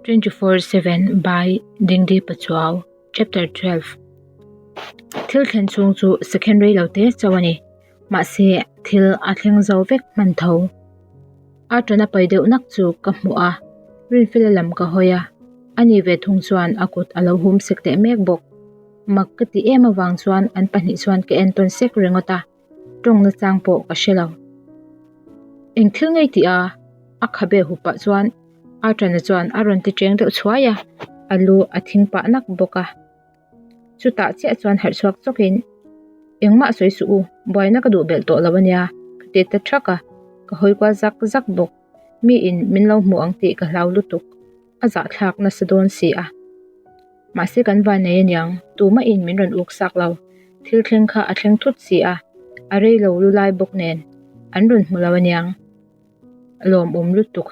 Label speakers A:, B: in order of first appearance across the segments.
A: 24/7 by Dingdi Pachuau Chapter 12 Thil thlen chhung chu second rei lo te chauh a ni. Mahse thil a thleng zo vek hman tho. A tana pai deuh nak chu ka hmuh a, Rinfela lam ka hawi a, ani ve thung chuan a kut a lo hum sek leh mek bawk. Mak ka ti em avang chuan an pahnih chuan ka entawn sek ringawt a. tawng nachang pawh ka hre lo. Eng thil ngei tih a, a khabe hup pah chuan Artana chuan a rawn ti cheng deuh chhuai a, a lu a thing pah nak bawk a. Chutah chiah chuan harh chhuak chawkin, Engmah sawi suh u, buaina ka duh belh tawh lo ania, ka ti ta thak a, ka hawi kual zak zak bawk. Miin min lo hmu ang tih ka hlau lutuk. a zahthlak nasa dawn si a. Mahse kan van nei aniang, tumahin min rawn uk sak lo. Thil thleng kha a thleng thut si a, a rei lo lu lai bawk nen an rawn hmu lo aniang. Lawmawm lutuk.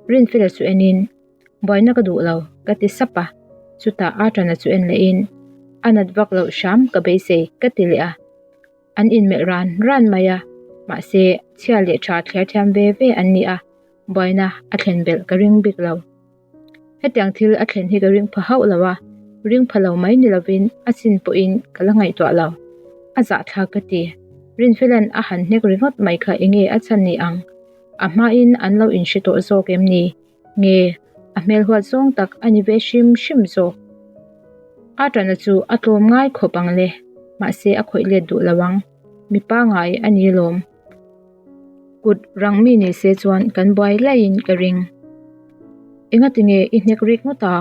A: Rinfela chu enin, Buaina ka duh lo, ka ti sap a. Chutah Artana chu en lehin, A nat vak loh hram ka beisei, ka ti leh a. An inmelh ran ran mai a, mahse chhia leh tha thliar thiam ve ve an ni a, buaina a thlen belh ka ring bik lo. Hetiang thil a thlen hi ka ring pha hauh lo a, ring pha lo mai ni lovin a chin pawhin ka la ngaihtuah lo. A zahthlak ka ti. Rinfelan a han hnek ringawt mai kha enge a chhan ni ang? A hmain an lo inhre tawh zawk em ni? Nge a hmel huat zawng tak a ni ve hrim hrim zawk. A tana chu a tlawm ngai khawp ang le, mahse a khawih let duh lo ang. Mi pangai a ni lawm. Kut rang mi ni se chuan kan buai laiin ka ring. Engatinge i hnek rik ngawt a?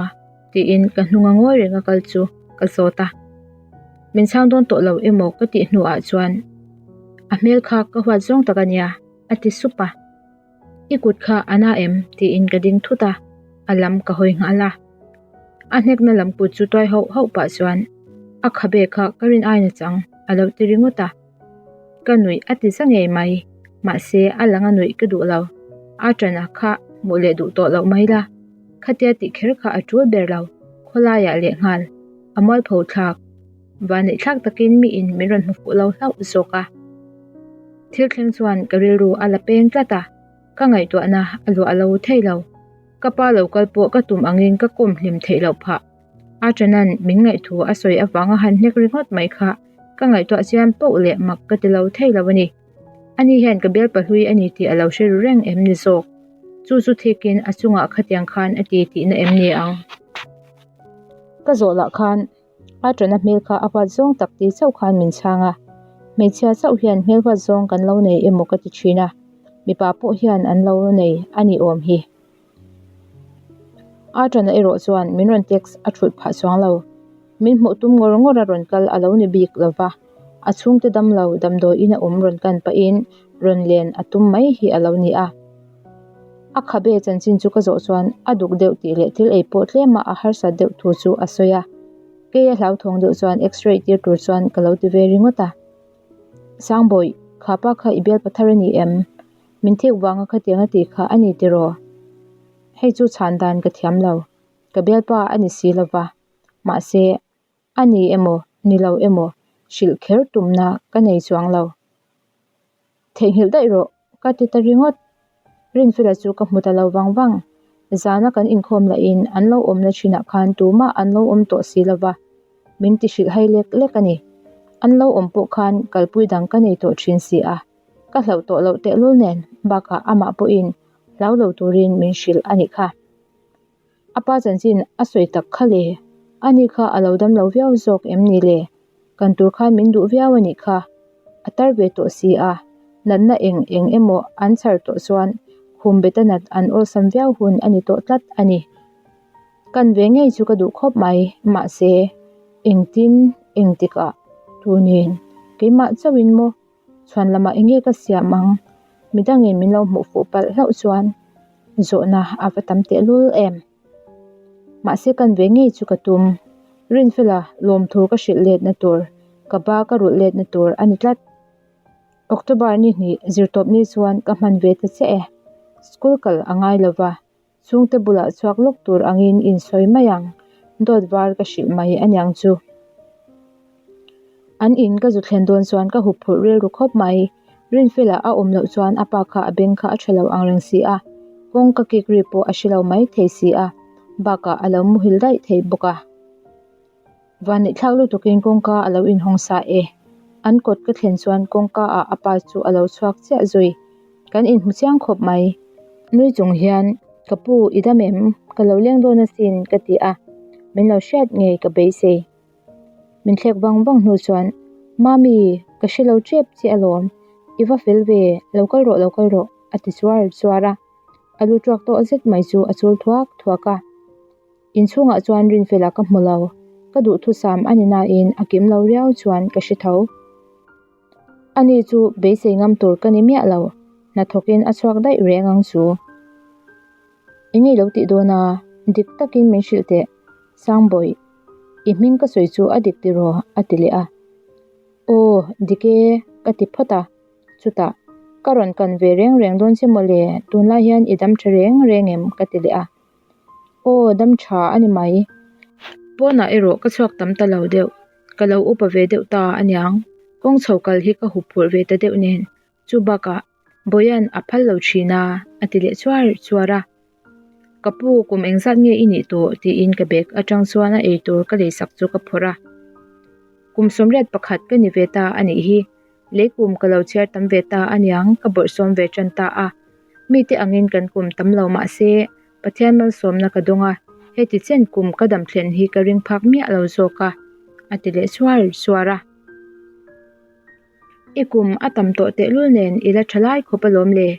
A: tiin ka hnunga ngawi renga kal chu ka zawt a. Min chhang dawn tawh lo emaw ka tih hnuah chuan a hmel kha ka huat zawng tak a nia a ti sup a. I kut kha a na em? tiin ka ding thut a, a lam ka hawi nghal a. A hnekna lam kut chu tuai hauh hauh pah chuan a khabe kha ka rin aina chang a lo ti ringawt a. Ka nuih a ti za ngei mai, mahse a lang a nuih ka duh lo. A ṭana kha hmuh leh duh tawh loh mai la, khatia tih kher kha a ṭul ber lo, khawlaiah leh nghal a mualpho thlak. Vanneih thlak takin miin min rawn hmu fuh lo hlauh zawk a. Thil thleng chuan ka rilru a la peng tlat a, ka ngaihtuahna a luah lo thei lo. Ka pa lo kal pawh ka tum angin ka kawm hlim theih loh phah. A ṭanan min ngaihthu a sawi avanga han hnek ringawt mai kha ka ngaihtuah chian poh leh mak ka ti lo thei lo a ni. Ani hian ka bialpa hlui a ni tih a lo hre ru reng em ni zawk? Chu chu thikin a chungah khatiang khan a ti tihna em ni ang? Ka zawh lah khan A ṭana hmel kha a huat zawng tak ti chauh khan min chhang a, hmeichhia chauh hian hmel huat zawng kan lo nei emaw ka ti ṭhin a, mipa pawh hian an lo nei a ni awm hi. A ṭana erawh chuan min rawn text a ṭhulh phah chuang lo, min hmuh tum ngawr ngawr a rawn kal a lo ni bik lo va, a chhungte damlo damdawiin a awm rawn kan pahin rawn len a tum mai hi a lo ni a. A khabe chanchin chu ka zawh chuan a duk deuh tih leh thil ei pawh tlema a harsat deuh thu chu a sawi a. Kei a hlauthawng deuh chuan x-ray tir tur chuan ka lo ti ve ringawt a. Sangbawih, kha pa kha i bialpa thar a ni em? Min thik vanga khatiang a tih kha a ni tiraw? Hei chu chhan dan ka thiam lo. Ka bialpa a ni si lova. Mahse, a ni emaw, ni lo emaw hrilh kher tumna ka nei chuang lo. Theihnghilh daih rawh, ka ti ta ringawt. Rinfela chu ka hmu ta lo vang vang. Zana kan inkhawm lahin an lo awmna thinah khan tumah an lo awm tawh si lo va, min ti hrilh hai lek lek a ni. An lo awm pawh khan kalpui dang ka nei tawh thin si a, ka hlauh tawh loh tehlul nen bakah amah pawhin hlau lo turin min hrilh a nih kha. A pa chanchin a sawi tak kha le, ani kha a lo dam lo viau zawk em ni le? Kan tur khan min duh viau a nih kha, a tar ve tawh si a, natna eng eng emaw an chhar tawh chuan khum beta nat an awlsam viau hun a ni tawh tlat a ni. Kan ve ngei chu ka duh khawp mai, mahse engtin engtikah tunin keimah chauhin maw Chhuan lamah enge ka siam ang? Midangin min lo hmuh fuh palh hlauh chuan zawhna a va tam tehlul em? Mahse kan ve ngei chu ka tum. Rinfela lawmthu ka hrilh letna tur, ka ba ka rulh letna tur a ni tlat. October ni hnih zirtawp ni chuan ka hman ve ta chiah e. School kal a ngai lova, Chhungte bulah chhuak lawk tur angin insawi mai ang, dawt var ka hrilh mai aniang chu. An in ka zu thlen dawn chuan ka hup phurh rilru khawp mai. Rinfela a awm loh chuan a pa kha a beng kha a tha lo ang reng si a, kawng ka kik ri pawh a hre lo mai thei si a. Bakah a lo muhil daih thei bawk a. Vanneihthlak lutukin kawngka a lo inhawng sa e. An kawt ka thlen chuan kawngka ah a pa chu a lo chhuak chiah zui. Kan inhmu chiang khawp mai. Nui chung hian, Ka pu, i dam em? Ka lo leng dawn asin, ka ti a. Min lo hriat ngei ka beisei. Min thlek vang vang hnu chuan, Mami, ka hre lo tep che alawm. I va fel ve, lo kal rawh, lo kal rawh, a ti chuar chuar a. A lu tuak tawh zet mai chu a chul thuak thuak a. Inchhungah chuan Rinfela ka hmu lo. Ka duhthusam a ni nain a kim lo riau chuan ka hre tho. Ani chu beisei ngam tur ka ni miah lo, hnathawkin a chhuak daih reng ang chu. Eng nge lo tih dawn a, dik takin min hrilh teh, Sangbawih, i hming ka sawi chu a dik tiraw? a ti leh a. Aw, dik e, ka ti phawt a. Chutah, ka rawn kan ve reng reng dawn che mawle, tunlai hian i dam tha reng reng em? ka ti leh a. Aw, dam tha a ni mai. Pawnah erawh ka chhuak tam ta lo deuh. Ka lo upa ve deuh ta aniang. Kawng chho kal hi ka hup phurh ve ta deuh nen. Chu bakah Bawia'n a phal lo thin a, a ti leh chuar chuar a. Ka pu, kum engzat nge i nih tawh? tiin ka bag atang chuan a eitur ka leisak chu ka phawrh a. Kum 81 ka ni ve ta a nih hi. Lei kum ka lo chhiar tam ve ta aniang ka bawrhsawm ve tan ta a. Mite angin kan kum tam lo mah se Pathian malsawmna ka dawng a, heti chen kum ka dam thlen hi ka ring phak miah lo zawk a, a ti leh suar suar a. I kum a tam tawh tehlul nen i la tha lai khawp alawm le.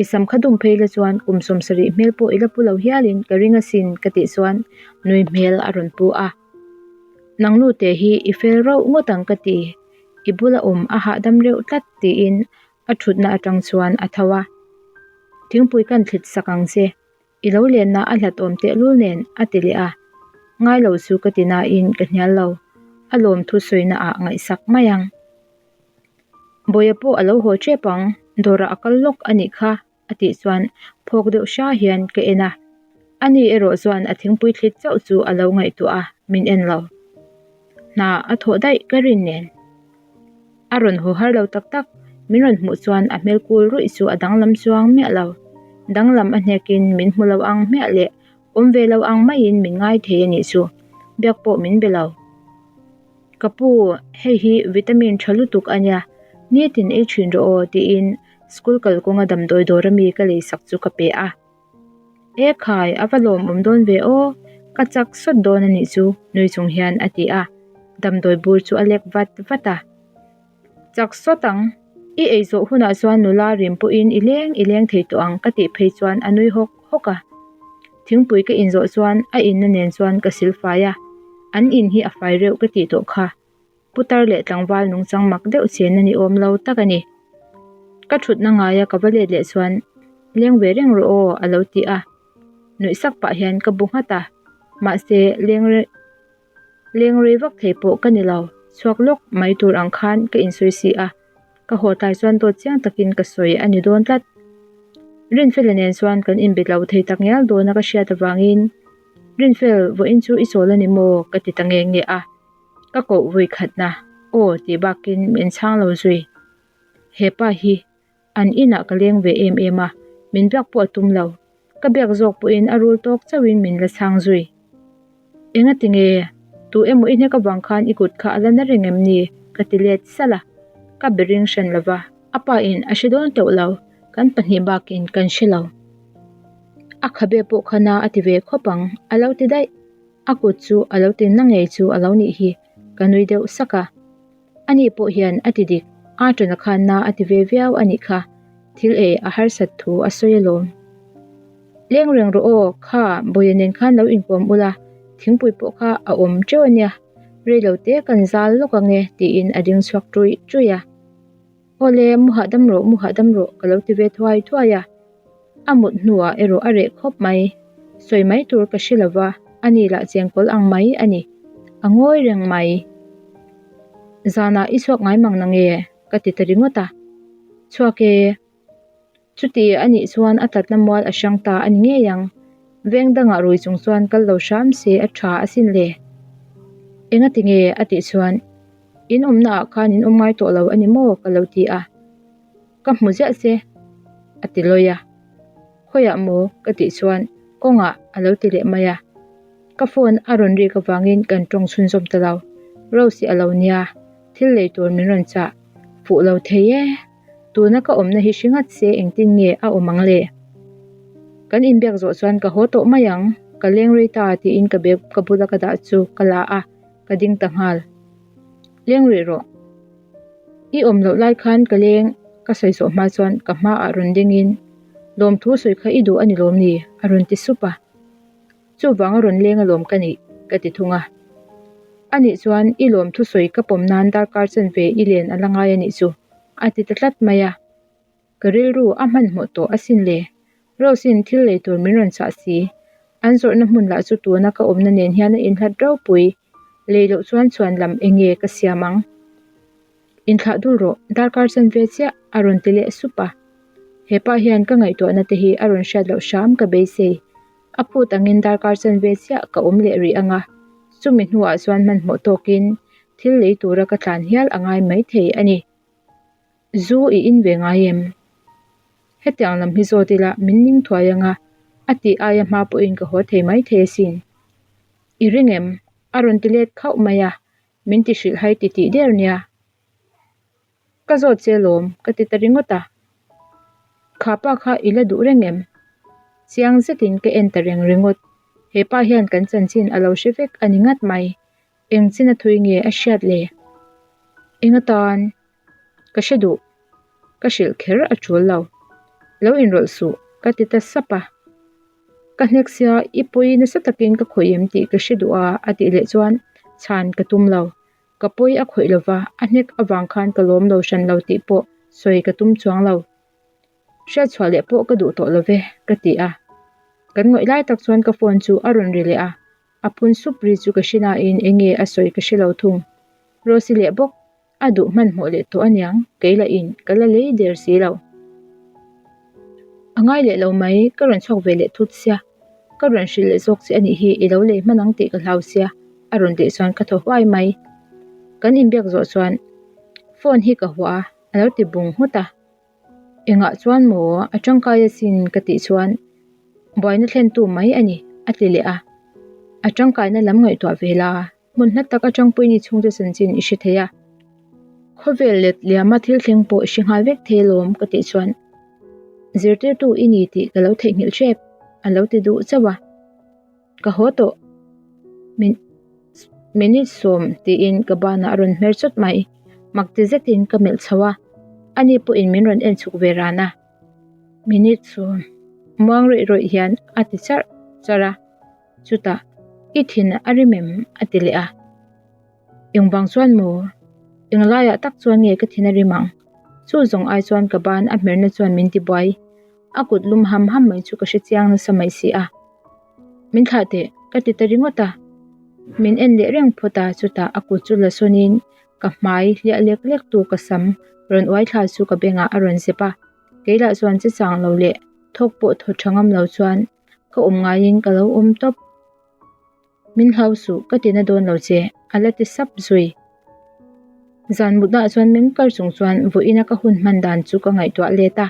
A: I sam kha dum phei la chuan kum 70 hmel pawh i la pu lo hialin ka ring asin ka tih chuan nui hmel a rawn pu a. Nang nu te hi i fel rauh ngawt ang ka ti, i bula awm a hahdam reuh tlat tiin a thutna atang chuan a tho a. Thingpui kan thlit sak ang che, i lo lenna a hlat awm tehlul nen a ti leh a. Ngai lo chu ka ti nain ka hnial lo, a lawmthu sawina ah ngaihsak mai ang. Bawia pawh a lo haw tep ang, dawrah a kal lawk a nih kha. a tih chuan phawk deuh hra hian ka en a, ani erawh chuan a thingpui thlit chauh chu a lo ngaihtuah a, min en lo. Hna a thawh daih ka rin nen. A rawn haw har lo tak tak, min rawn hmuh chuan a hmel kul ruih chu a danglam chuang miah lo. Danglam a hnekin min hmu lo ang hmiah leh awm ve lo ang maiin min ngai thei a nih chu, biak pawh min be lo. Ka pu, hei hi vitamin tha lutuk a nia, nitin ei thin rawh aw tiin school kalkawnga damdawi dawr ami ka leisak chu ka pe a. E khai, a va lawmawm dawn ve aw, ka chak sawt dawn a nih chu nui chung hian a ti a, damdawi bur chu a lek vat vat a. Chak sawt ang, i ei zawh hunah chuan nula rim pawhin i leng i leng thei tawh ang ka tih phei chuan a nui hawk hawk a. Thingpui ka inzawh chuan a inna nen chuan ka silfai a, an in hi a fai reuh ka tih tawh kha. Putar leh tlangval nungchang mak deuh chenna ni awm lo tak a ni. Ka thutna ngaia ka va let leh chuan leng ve reng rawh aw a lo ti a, nuih sak pah hian ka bu nghat a, mahse leng leng rei vak thei pawh ka ni lo, chhuak lawk mai tur ang khan ka insawi si a, ka haw tlai chuan dawt chiang takin ka sawi a ni dawn tlat. Rinfela nen chuan kan inbe lo thei tak ngial dawna ka hriat avangin Rinfel vawiin chu i chawl a ni maw ka ti ta nge nge a. Ka koh vawi khatna aw tih bakin min chhang lo zui. Hepa hi an inah ka leng ve em em a, min biak pawh a tum lo. Ka biak zawk pawhin a rul tawk chauhin min la chhang zui. Enga tinge? Tu emaw i hnek avang khan i kut kha a la na reng em ni? ka ti let salh a. Ka be ring hran lova, a pa in a hre dawn teuh lo, kan pahnih bakin kan hre lo. A khabe pawh kha na a ti ve khawp ang, a lo ti daih. A kut chu a lo tinna ngei chu a lo nih hi, ka nui deuh sak a. Ani pawh hian a ti dik, a tana khan na a ti ve viau a nih kha, thil ei a harsat thu a sawi alawm. Leng reng rawh aw, kha Bawia nen khan lo inkawm ula, thingpui pawh kha a awm teuh a nia, rei lo te kan zal lawk ang e tiin a ding chhuak ṭuih ṭuih a. Awle, mu hahdam rawh, mu hahdam rawh ka lo ti ve thuai thuai a. A mut hnuah erawh a reh khawp mai. Sawi mai tur ka hre lova, ani lah chengkawl ang mai a ni. A ngawi reng mai. Zanah i chhuak ngai mang nange? ka ti ta ringawt a. Chhuak e. Chuti a nih chuan a tlatna mual a hrang ta a ni ngei ang. Veng dangah rui chung chuan kal lo hram se a tha asin le. Engati nge? a tih chuan, In awmnaah khan in awm ngai tawh lo a ni maw? ka lo ti a. Ka hmu ziah che, a ti lawi a. Khawiah maw? ka tih chuan kawngah a lo ti leh mai a. Ka phone a rawn rik avangin kan tawng chhunzawm ta lo. Rose-i a lo nia, thil lei tur min rawn chah fuh lo thei e. Tuna ka awmna hi hre ngat se engtin nge a awm ang le? Kan inbiak zawh chuan ka haw tawh mai ang, ka leng rei ta tiin ka bag ka bula ka dah chu ka la a, ka ding ta nghal. Leng rih rawh. I awm loh lai khan ka leng ka sawi zawh hma chuan ka hmaah rawn dingin lawmthu sawi kha i duh a ni lawm ni? a rawn ti sup a. Chuvang a rawn leng alawm ka nih, ka ti thung a. Anih chuan i lawm thusawi ka pawm nan darkar chanve i len a la ngai anih chu, a ti ta tlat mai a. Ka rilru a hmanhmawh tawh asin le. Rose-in thil lei tur min rawn chah si. An zawrhna hmun lah chu tuna ka awmna nen hian a inhlat ropui. Lei loh chuan chhuan lam eng nge ka siam ang? Inthlah dul rawh, darkar chanve chiah a rawn ti leh sup a. Hepa hian ka ngaihtuahna te hi a rawn hriat loh hram ka beisei. A phut angin darkar chanve chiah ka awm leh rih ang a, chumi hnuah chuan hmanhmawh tawkin thil lei tura ka tlan hial a ngai maithei a ni. Zu i in ve ngai em? Hetiang lam hi zawt ila min ning thuai ang a, a tih aia hma pawhin ka haw thei maithei asin. I ring em? A rawn ti let khauh mai a, min ti hrilh hai titih der nia. Ka zawt che lawm, ka ti ta ringawt a. Kha pa kha i la duh reng em? Chiang zetin ka en ta reng ringawt. He pa hian kan chanchin a lo hre vek a ni ngat mai. Eng chin a thui nge a hriat le? Eng atan? Ka hre duh. Ka hrilh kher a tul lo. Lo inrawlh suh, ka ti ta sap a. Ka hnek sia, i pawi nasa takin ka khawih em tih ka hre duh a, a tih leh chuan chhan ka tum lo. Ka pawi a khawih lova, a hnek avang khan ka lawm lo hran lo tih pawh sawi ka tum chuang lo. Hriatchhuah leh pawh ka duh tawh lo ve, ka ti a. Kan ngawih lai tak chuan ka phone chu a rawn ri leh a, a phun sup ri chu ka hre nain eng nge a sawi ka hre lo thung. Rosy leh bawk a duh hmanhmawh leh tawh aniang, kei lah in ka la lei der si lo. A ngai leh lo mai, ka rawn chhuak ve leh thut sia. Ka rawn hrilh leh zawk che anih hi i lo lei hman ang tih ka hlau sia, a rawn tih chuan ka thaw huai mai. Kan inbiak zawh chuan phone hi ka huah a, a lo ti bung nghut a. Engah chuan maw a tangkai asin ka tih chuan buaina thlentu mai a ni, a ti leh a. A tangkaina lam ngaihtuah ve la, hmun hla tak atang pawhin i chhungte chanchin i hre thei a. Khawvel let liama thil thleng pawh i hre nghal vek thei alawm ka tih chuan zirtirtu i ni tih ka lo theihnghilh hrep a lo ti duh chauh a. Ka haw tawh. Min minute sawm tiin ka banah a rawn hmer chawt mai. Mak ti zetin ka melh chho a, ani pawhin min rawn en chhuk ve ran a. Minute sawm muang rawih rawih hian a ti charh charh a. Chutah, I thin a rim em? a ti leh a. Engvang chuan maw? Englaiah tak chuan nge ka thin a rim ang? Chu zawng ai chuan ka ban a hmerna chuan min ti buai. A kut lum ham ham mai chu ka hre chiang nasa mai si a. Min thlah teh, ka ti ta ringawt a. Min en leh reng phawt a, chutah a kut chu la sawnin ka hmai hliah lek lek tu ka sam rawn uai thla chu ka bengah a rawn zep a. Kei lah chuan che chang lo leh thawk pawh thaw tha ngam lo chuan ka awm ngaiin ka lo awm tawp. Min hlau suh, ka ti na dawn lo che, a la ti sap zui. Zan mutnaah chuan meng kar chung chuan vawiina ka hun hman dan chu ka ngaihtuah let a.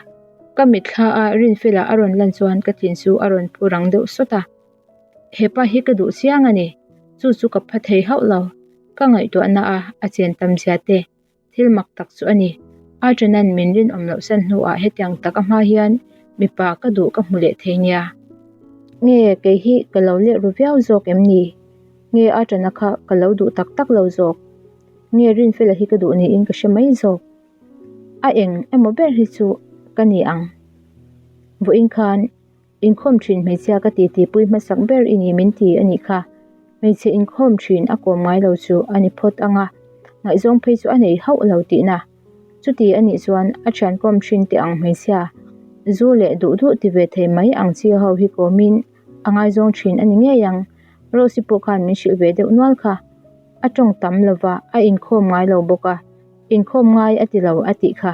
A: Ka mitthla a Rinfela a rawn lan chuan ka thin chu a rawn phu rang deuh sawt a. Hepa hi ka duh chiang a ni, chu chu ka pha thei hauh lo. Ka ngaihtuahna a a chen tam zia te. Thil mak tak chu a ni. Arjun-a'n min rinawm loh san hnuah hetiang tak a hma hian mipa ka duh ka hmu leh thei nia. Nge kei hi ka lo leh ru viau zawk em ni? Nge Arjun-a kha ka lo duh tak tak lo zawk? Nge Rinfela hi ka duh niin ka hre mai zawk? A eng emaw ber hi chu ka ni ang. Vawiin khan Inkhawm thin hmeichhia ka titi pui hmasak ber i ni min ti a nih kha. Hmeichhe inkhawm thin a kawm ngai lo chu a ni phawt ang a, ngaihzawng phei chu a nei hauh lo tihna. Chuti a nih chuan a thian kawm thin teh ang hmeichhia, zu leh duh duh ti ve thei mai ang chi ho hi kawmin a ngaizawng thin a ni ngei ang. Rose-i pawh khan min hrilh ve deuh nual kha. A tawng tam lova, a inkhawm ngai lo bawk a, inkhawm ngai a ti lo a tih kha.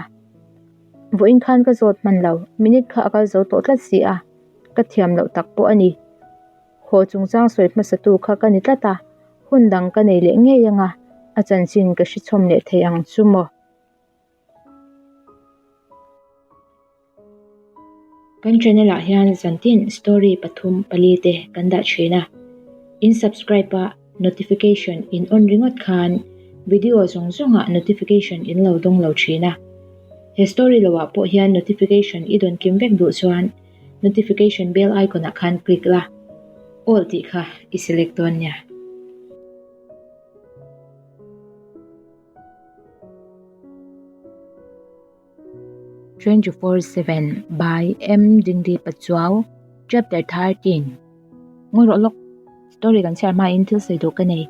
A: Vawiin khan ka zawt hman lo, minute kha a kal zo tawh tlat si a, ka thiam loh tak pawh a ni. Haw chungchang sawi hmasatu kha ka ni tlat a, hun dang ka nei leh ngei ang a, a chanchin ka hre chhawm leh thei ang chu maw. Kan channel ah hian zantin story pathum pali te kan dah thin a. In subscribe a, notification in on ringawt khan video zawng zawngah notification in lo dawng lo thin a. He story loah pawh hian notification i dawn kim vek duh chuan notification bell icon ah khan click la, all tih kha i select dawn nia. 24/7 by M Dingdi Pachuau Chapter 13 Ngawi rawh lawk Story kan chhiar hmain thil sawi duh ka nei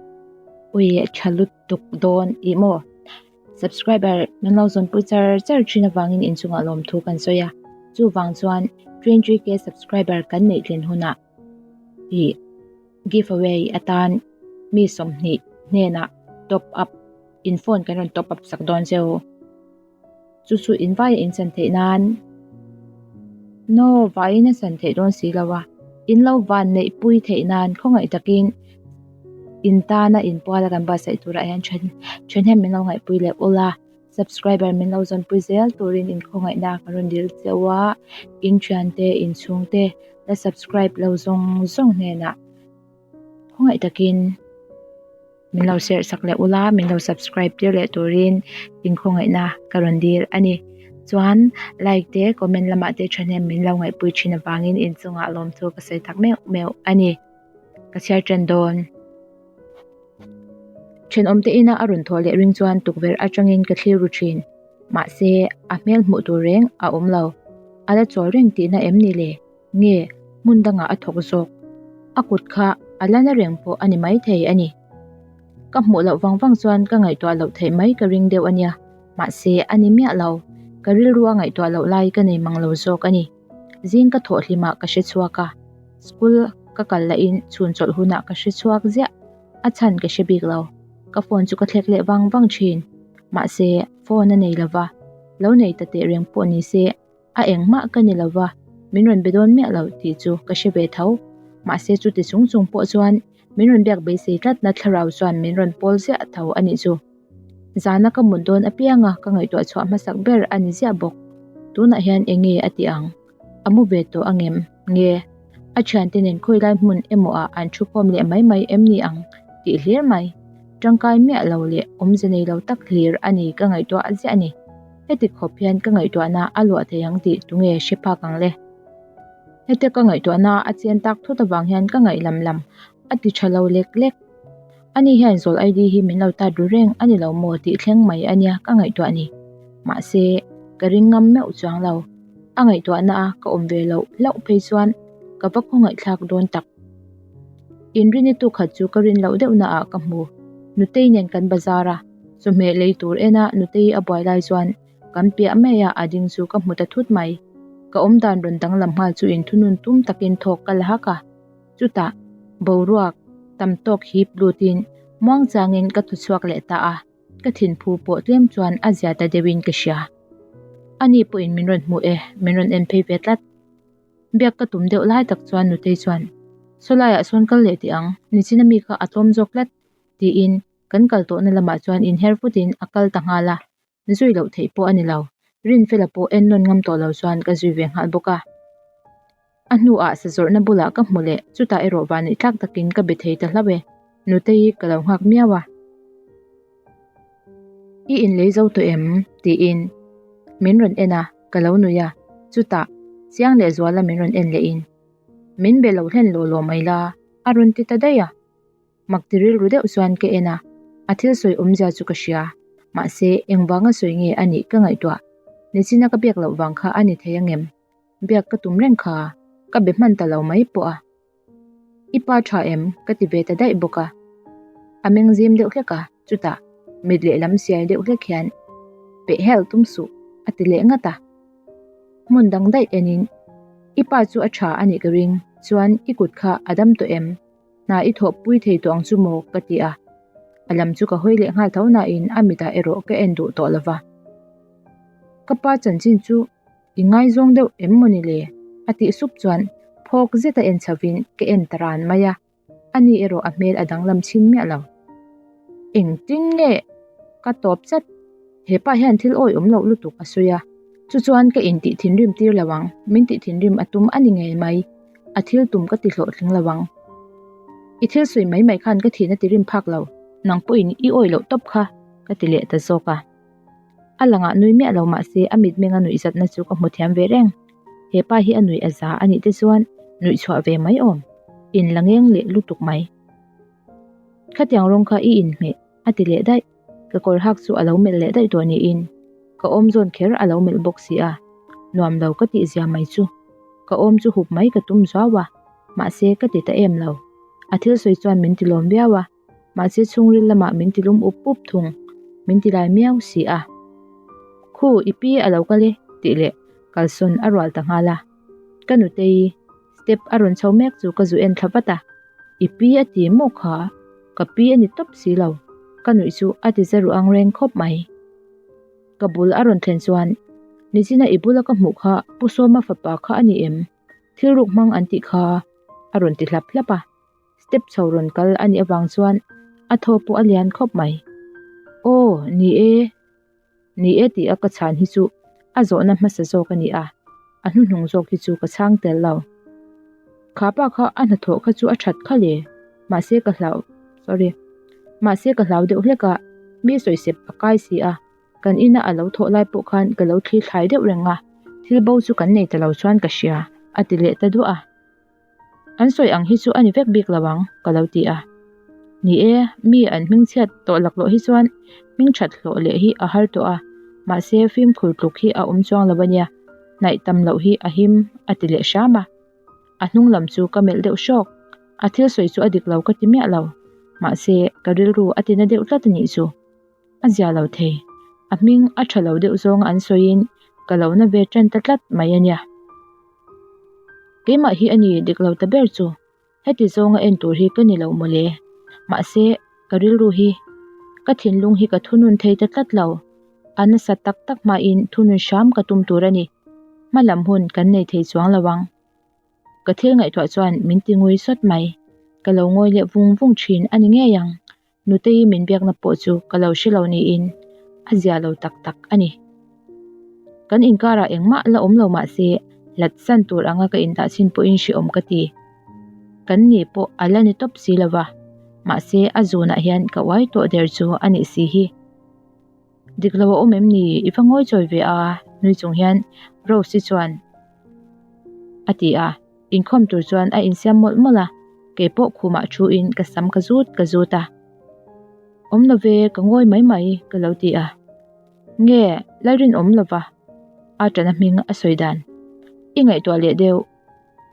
A: Ui a tha lutuk dawn ih maw Subscriber min lo zawnpui char char thin avangin inchungah lawmthu kan sawi a chuvang chuan 23k subscriber kan neih tlin hunah ih Give away atan mi 20 hnenah top up in phone kan rawn top up sak dawn cheu. Chu chu in vaia in chan theih nan no vaiin a chan theih dawn si lo a, in lo van neih pui theih nan khawngaih takin in tana in puala kan buatsaih turah hian then thahnem min lo ngaihpui leh ula, subscriber min lo zawnpui zel turin in khawngaihna kan rawn dil cheu a, in thiante in chhungte la subscribe lo zawng zawng hnenah khawngaih takin min lo share sak leh ula min lo subscribe tir leh turin inkhawngaihna ka rawn dil a ni chuan like te comment lamah te thahnem min lo ngaihpui thin avangin inchungah lawmthu ka sawi tak meuh meuh a ni ka chhiar tan dawn. Thenawm te ina a rawn thawh leh ring chuan tukverh atangin ka thlir ru thin. Mahse, a hmel hmuh tur reng a awm lo. A la chawl reng tihna em ni le? Nge, hmun dangah a thawk zawk. A kut kha a la na reng pawh a ni maithei a ni. Ka hmuh loh vang vang chuan ka ngaihtuah loh theih mai ka ring deuh a nia. Mahse, a ni miah lo. Ka rilru a ngaihtuah loh lai ka nei mang lo zawk a ni. Zing ka thawh hlimah ka hre chhuak a, school ka kal lahin chhun chawlh hunah ka hre chhuak ziah, a chhan ka hre bik lo. Ka phone chu ka thlek leh vang vang thin. Mahse, phone a nei lo va, lo nei ta teh reng pawh ni se, a engmah ka ni lo va, min rawn be dawn miah lo tih chu ka hre ve tho. Mahse, chuti chung chung pawh chuan min rawn biak beisei tlatna thlarau chuan min rawn pawl ziah tho a nih chu. Zana ka mut dawn apianga ka ngaihtuah chhuah hmasak ber a ni ziah bawk. Tunah hian eng nge a tih ang? A mu ve tawh angem? Nge a thiante nen khawi lai hmun emaw ah an thu khawm leh mai mai em ni ang tih hlir mai. Tangkai miah lo leh awmze nei lo tak hlir a ni ka ngaihtuah ziah a ni. Heti khawp hian ka ngaihtuahna a luah thei ang tih tunge hre phak ang le? Hetia ka ngaihtuahna a chen tak thut avang hian ka ngaih lam lam a ti tha lo lek lek. Ani hian zawl ID hi min lo tat ru reng a ni lo maw tih thleng mai a nia ka ngaihtuah ni. Mahse, ka ring ngam meuh chuang lo. A ngaihtuahna a ka awm ve loh hlauh phei chuan ka va khawngaihthlak dawn tak. Inrini tu khat chu ka rin loh deuhna ah ka hmu. Nutei nen kan bazar a, chawhmeh lei tur ena Nutei a buai lai chuan kan piah mai a a ding chu ka hmu ta thut mai. Ka awmdan rawn danglam nghal chu inthunun tum takin thawk ka la hak a. Chutah boruak tam tawk hip lutin muangchangin ka thaw chhuak leh ta a, ka thinphu pawh tlem chuan a zia ta deuhin ka hria. Ani pawhin min rawn hmu e, min rawn en phei ve tlat. Biak ka tum deuh lai tak chuan Nutei chuan, Saw laiah sawn kal leh tih ang, nichina mi kha a tlawm zawk tlat, tiin kan kal tawhna lamah chuan inher vutin a kal ta nghal a. Zui loh theih pawh a ni lo. Rinfela pawh en nawn ngam tawh lo chuan ka zui ve nghal bawk a. A hnuah sazawrhna bulah ka hmu leh, chutah erawh vanneih tlak takin ka be thei ta hlauh e. Nutei ka lo nghak miau a. I inlei zo tawh em? tiin min rawn en a, ka lo nui a. Chutah Chiang leh Zuala min rawn en lehin, Min be lo hlen law law mai la, a rawn ti ta daih a. Mak ti rilru deuh chuan ka en a, a thil sawi awmzia chu ka hria. Mahse, engvanga sawi nge a nih ka ngaihtuah. Nichina ka biak loh vang kha a ni thei angem? Biak ka tum reng kha, ka be hman ta lo mai pawh a. I pa tha em? ka ti ve ta daih bawk a. A meng zim deuh hlek a, chutah mit lehlam siai deuh hlek hian peh hel tum suh a ti leh ngat a. Hmun dang daih enin, I pa chu a tha a nih ka ring, chuan i kut kha a dam tawh em? Hna i thawhpui thei tawh ang chu maw? ka ti a. A lam chu ka hawi leh nghal tho nain a mitah erawh ka en duh tawh lo va. Ka pa chanchin chu i ngaizawng deuh em maw ni le? a tih sup chuan phawk zeta en chhovin ka en ta ran mai a, ani erawh a hmel a danglam chhin miah lo. Engtin nge ka tawp chat? He pa hian thil awi awm loh lutuk a sawi a, chu chuan ka intih thinrim tir lo ang, min tih thinrim a tum a ni ngei mai, a thil tum ka ti hlawhtling lo ang. I thil sawi mai mai khan ka thihna ti rim phak lo, nang pawhin i awih loh tawp kha, ka ti leh ta zawk a. A langah nui miah lo mah se a mitmenga nuih zatna chu ka hmu thiam ve reng. He pa hi a nuih a za a nih te chuan nuih chhuah ve mai awm, in la ngeng leh lutuk mai. Khatiang rawng kha i inhmeh, a ti leh daih. Ka kawr hak chu a lo melh leh daih tawh niin ka awm zawn kher a lo melh bawk si a, nuam lo ka tih zia mai chu. Ka awm chu hup mai ka tum zuau a, mahse ka ti ta em lo. A thil sawi chuan min ti lawm viau a, mahse chhungril lamah min ti lum up up thung, min ti lai miau si a. Khu, i pi a lo kal e, tih leh kalsawn a rual ta nghal a. Ka nutei step a rawn chho mek chu ka zu en thla vat a. I pi a ti maw kha? Ka pi a ni tawp si lo, ka nuih chu a ti za ruh ang reng khawp mai. Ka bul a rawn thlen chuan, Nichina i bula ka hmuh kha Pu Sawma fapa kha a ni em? Thil ruk hmang an tih kha a rawn ti hlap hlap a. Step chho rawn kal a nih avang chuan a thaw pawh a lian khawp mai. Aw, ni e. Ni e tih a ka chhan hi chu a zawhna hmasa zawk a ni a, a hnuhnung zawk hi chu ka chhang tel lo. Kha pa kha a hnathawh kha chu a that kha le, mahse ka hlau, sorry, mahse ka hlau deuh hlek a, mi sawisep a kai si a, kan ina a lo thawh lai pawh khan ka lo thli thlai deuh reng a, thil bo chu kan nei ta lo chuan ka hria, a ti leh ta duah a. An sawi ang hi chu a ni vek bik lo ang, ka lo ti a. Ni e, mi an hmingchhiat tawh laklawh hi chuan hmingthat hlawh leh hi a har tawh a, mahse fimkhur tluk hi a awm chuang lo a nia, hnaih tam loh hi a him, a ti leh hram a. A hnung lam chu ka melh deuh hrawk, a thil sawi chu a dik lo ka ti miah lo, mahse ka rilru a tina deuh tlat a nih chu. A zia lo thei, a hming a tha lo deuh zawnga an sawiin ka lo na ve tan ta tlat mai a nia. Keimah hi a ni dik lo ta ber chu, heti zawnga en tur hi ka ni lo mawle. Mahse, ka rilru hi, ka thinlung hi ka thunun thei ta tlat lo. A nasa tak tak hmain thunun hram ka tum tur a ni. Hma lam hun kan nei thei chuang lo ang. Ka thil ngaihtuah chuan min ti ngui sawt mai. Ka lo ngawi leh vung vung thin a ni ngei ang. Nutei min biakna pawh chu ka lo hre lo niin a zia lo tak tak a ni. Kan inkarah engmah la awm lo mah se hlat san tur anga ka indah chhin pawhin hrehawm ka ti. Kan ni pawh a la ni tawp si lo va, mahse a zunah hian ka uai tawh der chu a nih si hi. Dik lo a awm em ni? I va ngawi chawi ve a, nui chung hian Rose-i chuan a ti a. Inkhawm tur chuan a insiam mawlh mawlh a, kei pawh khumah thu in ka sam ka zut ka zut a. Awm lo ve, ka ngawi mai mai ka lo ti a. Nge, Lalrinawm lova a tana hming a sawi dan. I ngaihtuah leh deuh,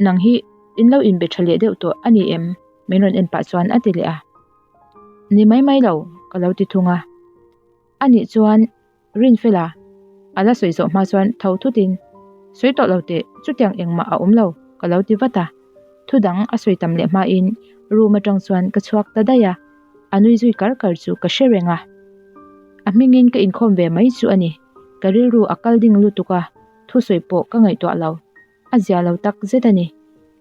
A: nang hi in lo inbe tha leh deuh tawh a ni em? Min rawn en pah chuan a ti leh a. Ni mai mai lo, ka lo ti thung a. Anih chuan Rinfela a la sawi zawh hma chuan tho thutin, Sawi tawh lo teh, chutiang engmah a awm lo, ka lo ti vat a. Thu dang a sawi tam leh hmain room atang chuan ka chhuak ta daih a, a nui zui kar kar chu ka hre reng a. A hmingin ka inkhawm ve mai chu a ni, ka rilru a kal ding lutuk a, thusawi pawh ka ngaihtuah lo. A zia lo tak zet a ni.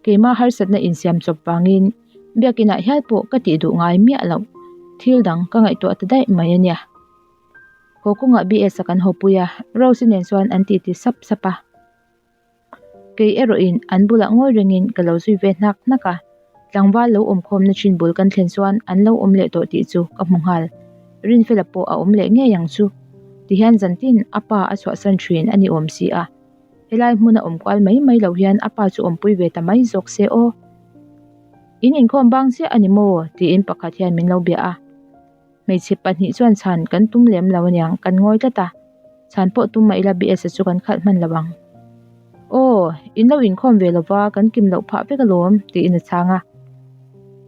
A: Keimah harsatna insiam chawp vangin biakinah hial pawh ka tih duh ngai miah loh thil dang ka ngaihtuah ta daih mai a nia. Haw kawngah BS a kan hawpui a, Rose-i nen chuan an titi sap sap a. Kei erawhin an bulah ngawi rengin ka lo zui ve hnak hnak a, tlangval lo awm khawmna thin bul kan thlen chuan an lo awm leh tawh tih chu ka hmu nghal. Rinfela pawh a awm leh ngei ang chu. Tihian zantin a pa a chhuahsan thin a ni awm si a. Helai hmuna awm kual mai mai lo hian a pa chu awmpui ve ta mai zawk se aw. In inkhawm bang chiah a ni maw? tiin pakhat hian min lo bia a. Hmeichhe pahnih chuan chhan kan tum lem lo aniang, kan ngawi tlat a. Chhan pawh tum mah ila BS-a chu kan khalh hman lo ang. Aw, in lo inkhawm ve lova, kan kim loh phah vek alawm, tiin a chhang a.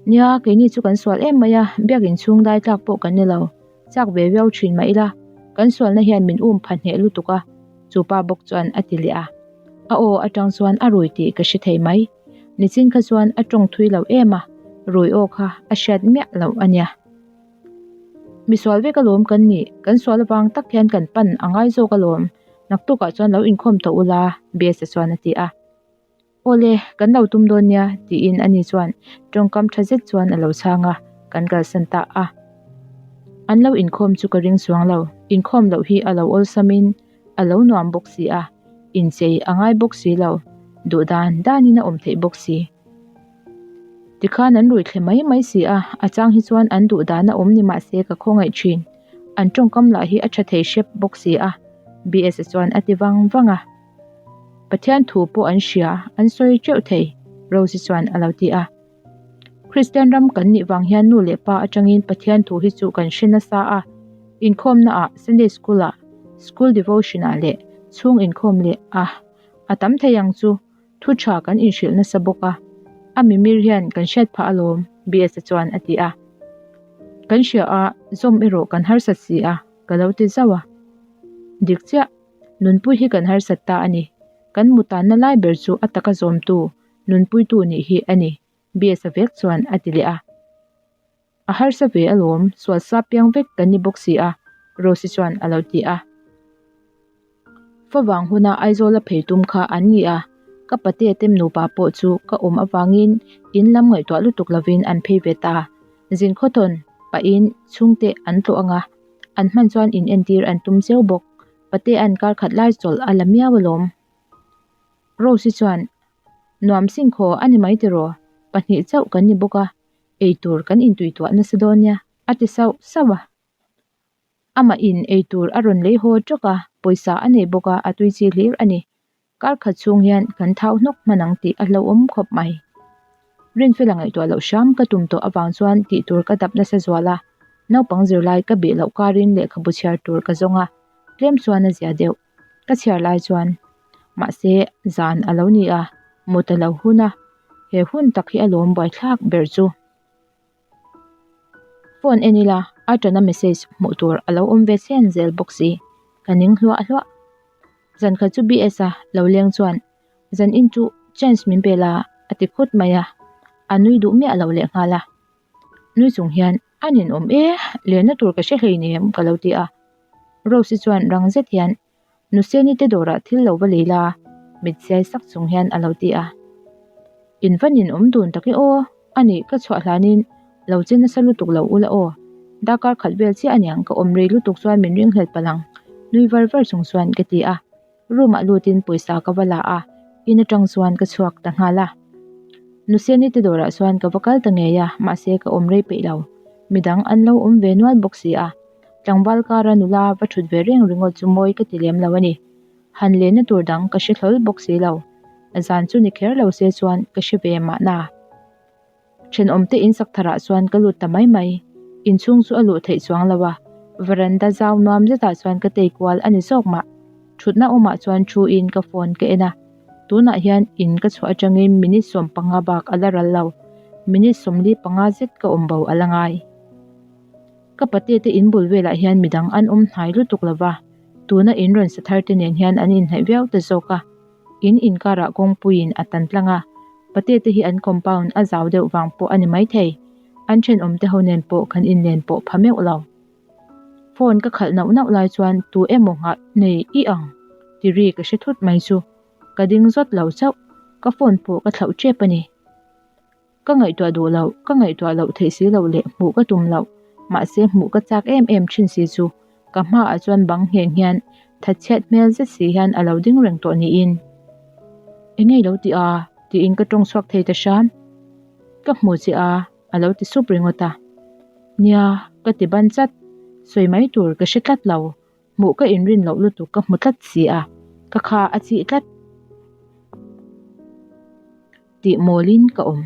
A: Nia, keini chu kan sual em mai a, biak inchhung dai tlak pawh kan ni lo. Chak ve viau thin mah ila, kan sualna hian min um pha hneh lutuk a, chu pa bawk chuan a ti leh a. A aw atang chuan a rui tih ka hre thei mai. Nichin kha chuan a tawng thui lo em a, rui aw kha a hriat miah loh a nia. Misual vek alawm kan nih, kan sual avang tak hian kan pan a ngai zawk alawm, naktukah chuan lo inkhawm tawh ula, Bs-a chuan a ti a. Awle, kan lo tum dawn nia, tiin ani chuan tawngkam tha zet chuan a lo chhang a, kan kalsan ta a. An lo inkhawm chu ka ring chuang lo, inkhawm loh hi a lo awlsamin a lo nuam bawk si a, inchei a ngai bawk si lo, duh dan danin a awm theih bawk si. Tikhan an rui thle mai mai si a, a chang hi chuan an duh dan a awm ni mah se ka khawngaih thin. An tawngkam lah hi a tha thei hrep bawk si a, BS-a chuan a ti vang vang a. Pathian thu pawh an hria, an sawi teuh thei, Rose-i chuan a lo ti a. Kristian ram kan nih vang hian nu leh pa atangin Pathian thu hi chu kan hre nasa a, inkhawmna ah, Sunday School ah, School Devotion ah leh chhung inkhawm leh a a tam thei ang chu. Thu tha kan inhrilh nasa bawk a, a mimir hian kan hriat phah alawm, BS-a chuan a ti a. Kan hria a, zawm erawh kan harsat si a, ka lo ti zauh a. Dik chiah, nunpui hi kan harsat ta a ni. Kan mutanna lai ber chu a taka zawmtu, nunpuitu nih hi a ni, BS-a vek chuan a ti leh a. A harsa ve alawm, sual sa piang vek kan ni bawk si a, Rose-i chuan a lo ti a. Favang huna Aizawla phei tum kha an ni a, ka pate tem nupa pawh chu ka awm avangin in lam ngaihtuah lutuk lovin an phei ve ta. Zin khawthawn pahin chhungte an tlawh ang a, an hman chuan in entir an tum zeuh bawk. Patea'n kar khat lai chawlh a la miau alawm. Rose-i chuan, Nuam singkhaw a ni mai tiraw? Pahnih chauh kan ni bawk a, eitur kan intuituah nasa dawn nia, a ti sauh sauh a. Amah in eitur a rawn lei haw tawk a, pawisa a nei bawk a, a tui chi hlir a ni. Kar khat chhung hian kan thau hnawk hman ang tih a hlauhawm khawp mai. Rinfela ngaihtuah loh hram ka tum tawh avang chuan tih tur ka dap nasa zual a, naupang zirlai ka bih loh karin lehkhabu chhiar tur ka zawng a, tlem chuan a zia deuh. Ka chhiar lai chuan mahse zan a lo ni a, mut a lo hun a, he hun tak hi a lawm buaithlak ber chu. Phone en ila a tana message hmuh tur a lo awm ve chhen zel bawk si, ka ning hluah hluah. Zan khat chu BS a lo leng chuan zan in chu chance min pe la a ti khut mai a, a nui duh miah lo leh nghal a. Nui chung hian a ninawm e, lenna tur ka hre hleinem ka lo ti a. Rose-i chuan rang zet hian Nuseni te dawrah thil lo va lei la, mit siai sak chung hian a lo ti a. In va ninawm dun tak e aw, a nih ka chhuah hlanin lo che nasa lutuk lo ula aw, darkar khat vel chiah aniang ka awm rei lutuk chuan min ringhlel palh ang, nui var var chung chuan ka ti a. Room ah lutin pawisa ka va la a, in atang chuan ka chhuak ta nghal a. Nuseni te dawrah chuan ka va kal ta ngei a, mahse ka awm rei peih lo, midang an lo awm ve nual bawk si a. Tlangval kara nula va thut ve reng ringawt chu mawi ka ti lem lo a ni. Han lenna tur dang ka hre hlawl bawk si lo. Zan chu ni kher lo se chuan ka hre ve mahna. Thenawmte in sak tharah chuan ka lut ta mai mai. Inchhung chu a luh theih chuang lo a, veranda zau nuam zetah chuan ka tei kual a ni zawk mah. Thutna awmah chuan thu in ka phone ka en a. Tunah hian in ka chhuah atangin minute 15 bak a la ral lo. Minute 45 zet ka awm bo a la ngai. Ka pate te in bul velah hian midang an awm hnai lutuk lo va, tuna in rawn sa thar te nen hian an inhnaih viau ta zawk a. In inkarah kawngpuiin a tan tlang a, pate te hi an compound a zau deuh vang pawh a ni maithei. An thenawm te ho nen pawh kan inlen pawh pha meuh lo. Phone ka khalh nauh nauh lai chuan tu emaw nghah nei i ang ti ri ka hre thut mai chu ka ding zawt lo chauh, ka phone pawh ka thlauh tep a ni. Ka ngaihtuah duh loh, ka ngaihtuah loh theih si loh leh hmuh ka tum loh, mahse hmuh ka chak em em thin si chu ka hmaah chuan bang ngheng hian thatchhiat hmel zet si hian a lo ding reng tawh niin. Enge i lo ti a? tiin ka tawng chhuak thei ta hram. Ka hmu che a, a lo ti sup ringawt a. Nia, ka ti ban chat, sawi mai tur ka hre tlat lo, Hmuh ka inrin loh lutuk ka hmu tlat si a, ka kha a chih tlat tih mawlin ka awm.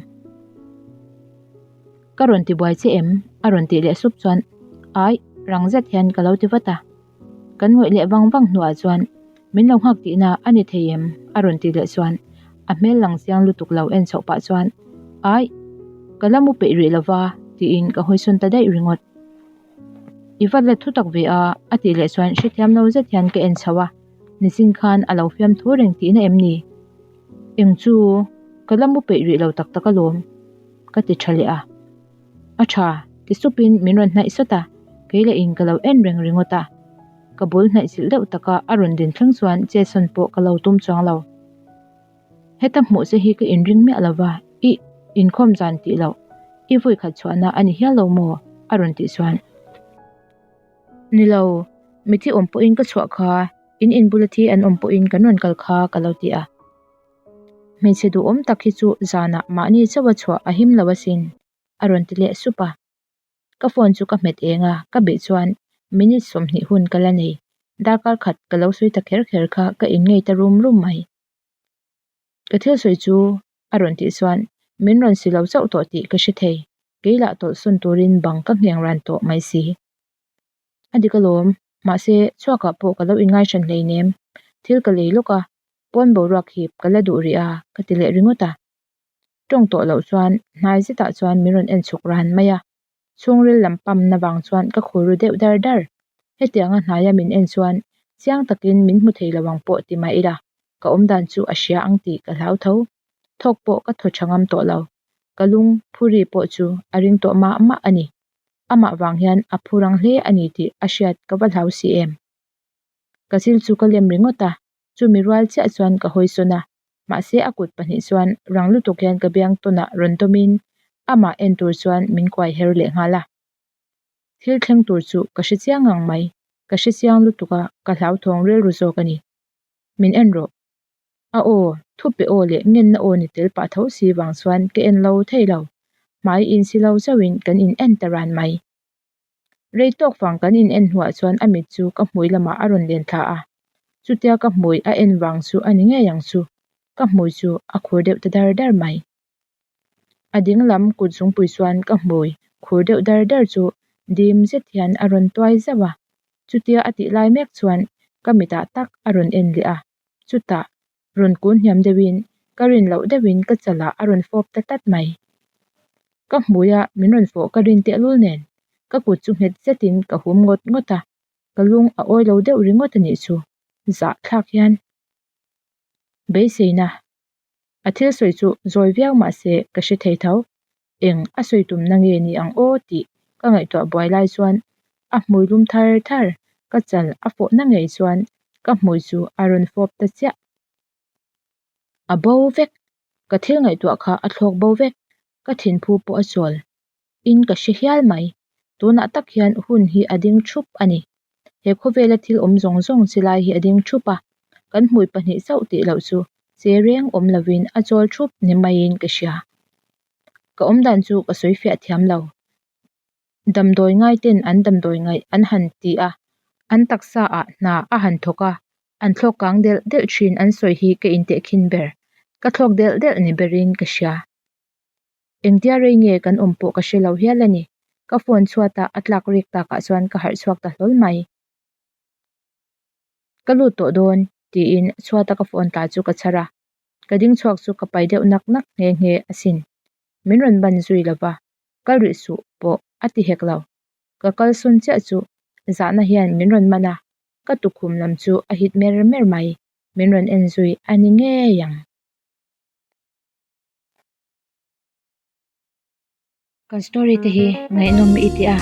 A: Ka rawn ti buai che em? a rawn tih leh sup chuan Ai, rang zet hian ka lo ti vat a. Kan ngawih leh vang vang hnuah chuan Min lo nghak tihna a ni thei em? a rawn tih leh chuan a hmel lang chiang lutuk lo en chhoh pah chuan Ai, ka la mu peih rih lova tiin ka hawisawn ta daih ringawt. I va let thu tak ve a, a tih leh chuan hrethiam lo zet hian ka en chho a, nichin khan a lo fiam thu reng tihna em ni? Eng chu ka la mu peih rih lo tak tak alawm, ka ti tha leh a. A tha, ti supin min rawn hnaih sawt a, kei leh in ka lo en reng ringawt a. Ka bul hnaih chilh deuh taka a rawn din thleng chuan chetsawn pawh ka lo tum chuang lo. Heta hmuh che hi ka inring miah lo va, i inkhawm zan tih loh, i vawi khat chhuahna a ni hial lo maw? a rawn tih chuan. Ni lo, mithi awm pawhin ka chhuah kha, in inbula thi an awm pawhin kan rawn kal kha ka lo ti a. Hmeichhe duhawm tak hi chu zanah mahni chauha chhuah a him lo asin, a rawn ti leh sup a. Ka phone chu ka hmet eng a, ka bih chuan minute 20 hun ka la nei. Darkar khat ka lo sawi ta kher kher kha ka inngei ta rum rum mai. Ka thil sawi chu a rawn tih chuan min rawn si lo chauh tawh tih ka hre thei. Kei lah tawlhsawn turin bang ka ngheng ran tawh mai si. A dik alawm, mahse chhuakah pawh ka lo inngaihran hleinem. Thil ka lei lawk a, pawn boruak hip ka la duh rih a ka ti leh ringawt a. Tawng tawh loh chuan hnai zetah chuan min rawn en chhuk ran mai a. Chhungril lam pamna vang chuan ka khur ru deuh dar dar. Hetianga hnaia min en chuan chiang takin min hmu thei lo ang pawh ti mah ila, ka awmdan chu a hria ang tih ka hlau tho. Thawk pawh ka thaw tha ngam tawh lo. Ka lung phuri pawh chu a ring tawh mah mah a ni. Amah vang hian a phu rang hle a ni tih a hriat ka va hlau si em. Ka chil chu ka lem ringawt a, chumi rual chiah chuan ka hawi sawn a, mahse a kut pahnih chuan rang lutuk hian ka biang tawnah rawn dawmin amah en tur chuan min kuai her leh nghal a. Thil thleng tur chu ka hre chiang ngang mai, ka hre chiang lutuk a, ka hlauthawng rilru zawk a ni. Min en rawh. A aw, thupe aw leh ngenna aw ni tel pah tho si vang chuan ka en lo thei lo. Hmai insi lo zauhin kan in en ta ran mai. Rei tawk vang kan in en hnuah chuan a mit chu ka hmui lamah a rawn len thla a. Chutia ka hmui a en vang chu a ni ngei ang chu, ka hmui chu a khur deuh ta dar dar mai. A ding lam kut zungpui chuan ka hmui khur deuh dar dar chu dim zet hian a rawn tuai zauh a. Chutia a tih lai mek chuan ka mitah tak a rawn en leh a, chutah rawn kun hniam deuhin ka rin loh deuhin ka chalah a rawn fawp ta tlat mai. Ka hmuia min rawn fawh ka rin tehlul nen ka kut chu nghet zetin ka hum ngawt ngawt a, ka lung a awi lo deuh ringawt a nih chu, zahthlak hian beiseina a thil sawi chu zawi viau mah se ka hre thei tho. Eng a sawi tumna nge ni ang aw tih ka ngaihtuah buai lai chuan a hmui lum thar thar ka chal a fawhna ngei chuan ka hmui chu a rawn fawp ta chiah. A bo vek, ka thil ngaihtuah kha a thlawk bo vek, ka thinphu pawh a chawl in ka hre hial mai. Tunah tak hian hun hi a ding thup a ni. He khawvela thil awm zawng zawng chi lai hi a ding thup a, kan hmui pahnih chauh tih loh chu che reng awm lovin a chawl thup ni maiin ka hria. Ka awmdan chu ka sawi fiah thiam lo. Damdawi ngaiten an damdawi ngaih an han ti a, an taksa ah hna a han thawk a, an thlawk kang delh delh thin an sawi hi ka intehkhin ber. Ka thlawk delh delh ni berin ka hria. Engtia rei nge kan awm pawh ka hre lo hial a ni. Ka phone chhuata a tlak rik takah chuan ka harh chhuak ta hlawl mai. Ka lut tawh dawn, tiin chhuata ka phone tla chu ka chhar a. Ka ding chhuak chu ka pai deuh nak nak nghe nghe asin. Min rawn ban zui lo va, kal rih suh pawh a ti hek lo. Ka kal sawn chiah chu zahna hian min rawn man a, ka tukhum lam chu a hit mer mer mai. Min rawn en zui a ni ngei ang. Kan story te hi ngaihnawm i ti a,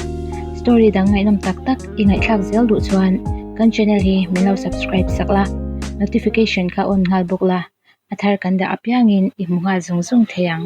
A: story dang ngaihnawm tak tak i ngaihthlak zel duh chuan kan channel hi min lo subscribe sak la, notification kha on nghal bawk la, a thar kan dah apiangin i hmu nghal zung zung thei ang.